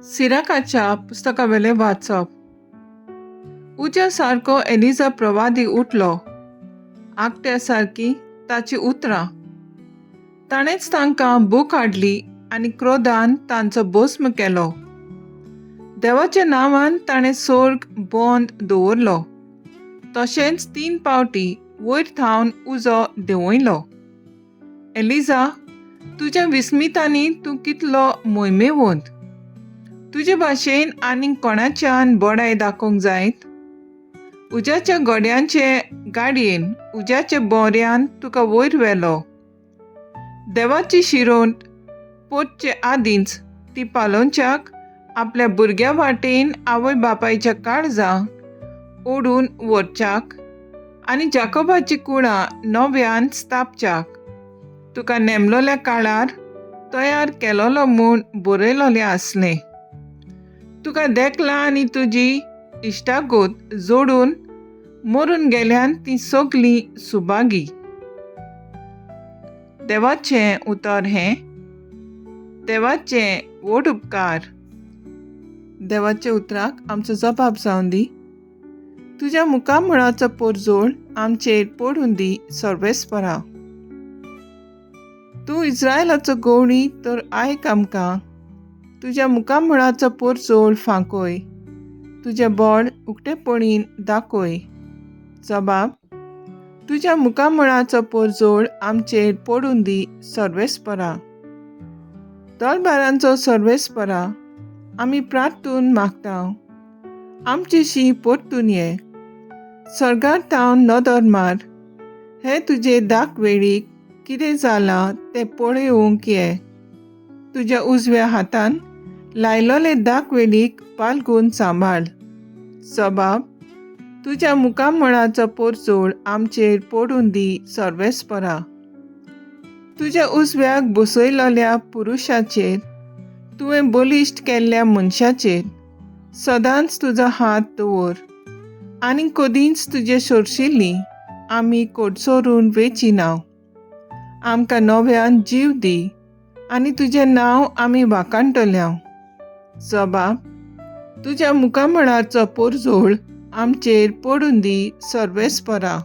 सिराकाच्या पुस्तकावेलें वाचप. उज्या सारको एलिजा प्रवादी उठलो, आकट्या सारकी ताची उतरां. ताणेंच तांकां भूक हाडली आनी क्रोधान तांचो भस्म केलो. देवाच्या नांवान ताणें सोर्ग बंद दवरलो, तशेंच 3 पावटी वयर थावन उजो देंवयलो. एलिजा, तुज्या विस्मितांनी तूं कितलो मोहिमेवंत. तुजे भाशेन आनीक कोणाच्यान बडाय दाखोवंक जायत? उज्याच्या गोड्यांचे गाडयेन, उज्याच्या बोऱ्यान तुका वयर व्हेलो. देवाची शिरोंट पोतचे आदींच ती पालोवच्याक आपल्या भुरग्या वाटेन आवय बापायच्या काळजां ओडून व्हरच्याक आनी जाकोबाची कुळां नव्यान स्थापच्याक तुका नेमलोल्या काळार तयार केलोलो म्हूण बरयलोलें आसलें. तुका देखलां आनी तुजी इश्टागत जोडून मरून गेल्यान ती सगलीं सुभागी. देवाचें उतर हें. देवाचें व्हड उपकार. देवाच्या उतराक आमचो जबाब जावन दी. तुज्या मुखामळाचो पोरजोळ आमचेर पडून दी सर्वेस्परा. तूं इस्रायलाचो गवळी तर आयक आमकां. तुज्या मुखामळाचो पोरजोळ फांकय, तुजें बळ उक्तेपणीन दाखय. जबाब, तुज्या मुखामळाचो पोरजोळ आमचेर पडून दी सर्वेस्परा. दलबारांचो सर्वेस्परा, आमी प्रार्थून मागता, आमची शी परतून ये. सर्गार तावन नदर मार, हे तुजे दाखवेळीक कितें जालां तें पळोवंक ये. तुज्या उजव्या हातान लायलोले दाखवेळीक पालगून सांबाळ. जबाब, तुज्या मुखामळाचो पोरजोळ आमचेर पडून दी सर्वेस्परा. तुज्या उजव्याक बसयलोल्या पुरुशाचेर, तुवें बलिश्ट केल्ल्या मनशाचेर सदांच तुजो हात दवर आनी कदींच तुजे सोरशिल्ली आमी कोडसोरून वेची नांव. आमकां नव्यान जीव दी आनी तुजें नांव आमी वाखाणटल्या. जबाब, तुज्या मुखामळाचो पोरजोळ आमचेर पडून दी सर्वेस्परा.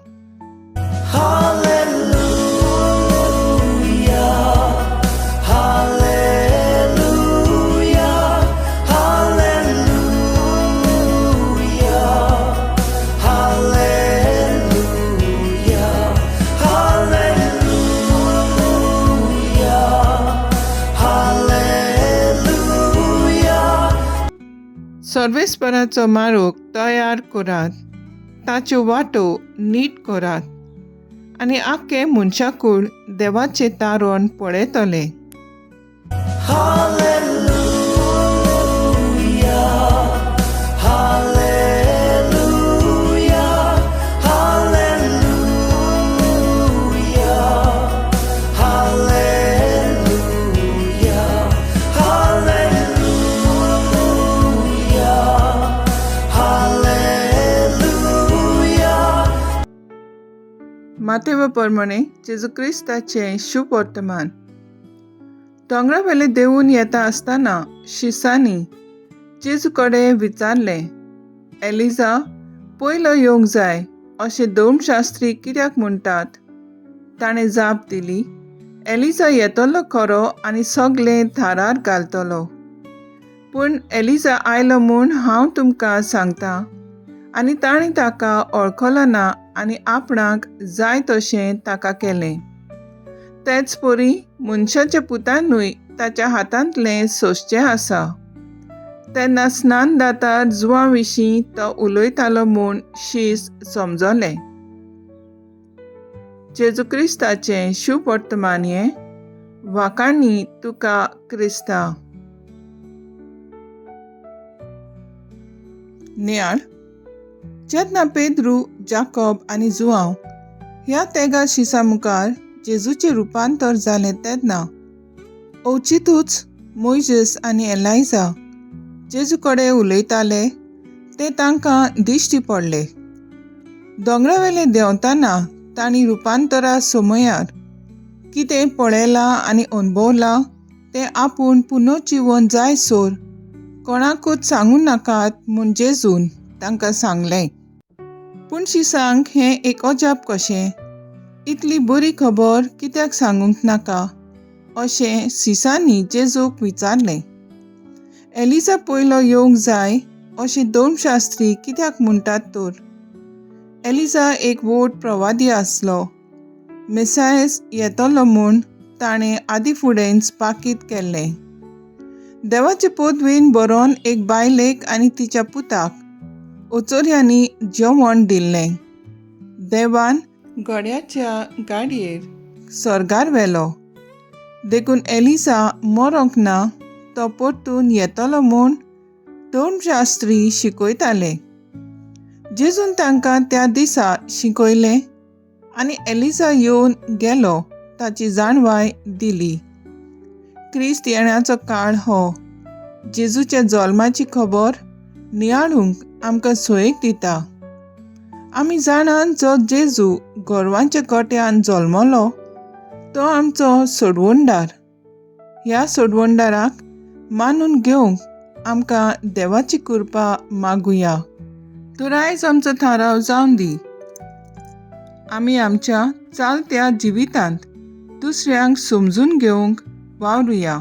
सर्वेस्पराचो मार्ग तयार करात, ताच्यो वाटो नीट करात आनी आख्खें मनशाकूळ देवाचें तारण पळयतलें. मातेव प्रमाणे जेजू क्रिस्ताचें शुभ वर्तमान. दोंगरावेले देंवून येता आसतना शिसांनी जेजू कडेन विचारलें, एलिजा पयलो येवंक जाय अशें धर्मशास्त्री कित्याक म्हणटात? ताणें जाप दिली, एलिजा येतलो खरो आनी सगलें थारार घालतलो. पूण एलिजा आयलो म्हूण हांव तुमकां सांगता आनी ताणें ताका वळखलो ना आनी आपणाक जाय तशें ताका केलें. तेच परी मनशाच्या पुतानूय ताच्या हातांतलें सोंसचें आसा. तेन्ना स्नानदाता जुवां विशीं तो उलयतालो म्हूण शीस समजलें. जेजू क्रिस्ताचें शुभ वर्तमान हें. वाखाणी तुका क्रिस्ता. नियाळ. जेन्ना पेद्रू, जाकोब आनी जुआंव ह्या तेगा शिसा मुखार जेजूचें रुपांतर जालें तेन्ना अवचितूच मोयजेस आनी एलायजा जेजू कडेन उलयताले ते तांकां दिश्टी पडले. दोंगरावेले देंवतना तांणी रुपांतरा समयार कितें पळयलां आनी अणभवलां तें आपूण पुनर्जिवन जायसर कोणाकूच सांगूं नाकात म्हूण जेजून तांकां सांगलें. पूण शिसांक हें एक अजाप कशें? इतली बरी खबर कित्याक सांगूंक नाका? अशें शिसांनी जेजूक विचारलें. एलिजा पयलो येवंक जाय अशें धर्मशास्त्री कित्याक म्हणटात तर? एलिजा एक व्हड प्रवादी आसलो. मेसायस येतलो म्हूण ताणें आदीं फुडेंच पाकीत केल्लें. देवाचे पदवेन बरोवन एक बायलेक आनी तिच्या पुताक ओचोऱ्यांनी जेवण दिल्लें. देवान घोड्याच्या गाडयेर सर्गार व्हेलो. देखून एलिजा मरोंक ना, तो परतून येतलो म्हूण धर्मशास्त्री शिकयताले. जेजून तांकां त्या दिसा शिकयलें आनी एलिजा येवन गेलो ताची जाणवाय दिली. क्रिस्त येण्याचो काळ हो जेजूच्या जल्माची खबर नियाळूंक आमकां सोयीक दिता. आमी जाणात जो जेजू गोरवांच्या गोट्यान जल्मलो तो आमचो सोडवणदार. ह्या सोडवणदाराक मानून घेवंक आमकां देवाची कृपा मागुया. तर आयज आमचो थाराव जावन दी, आमी आमच्या चालत्या जिवितांत दुसऱ्यांक समजून घेवंक वावरुया.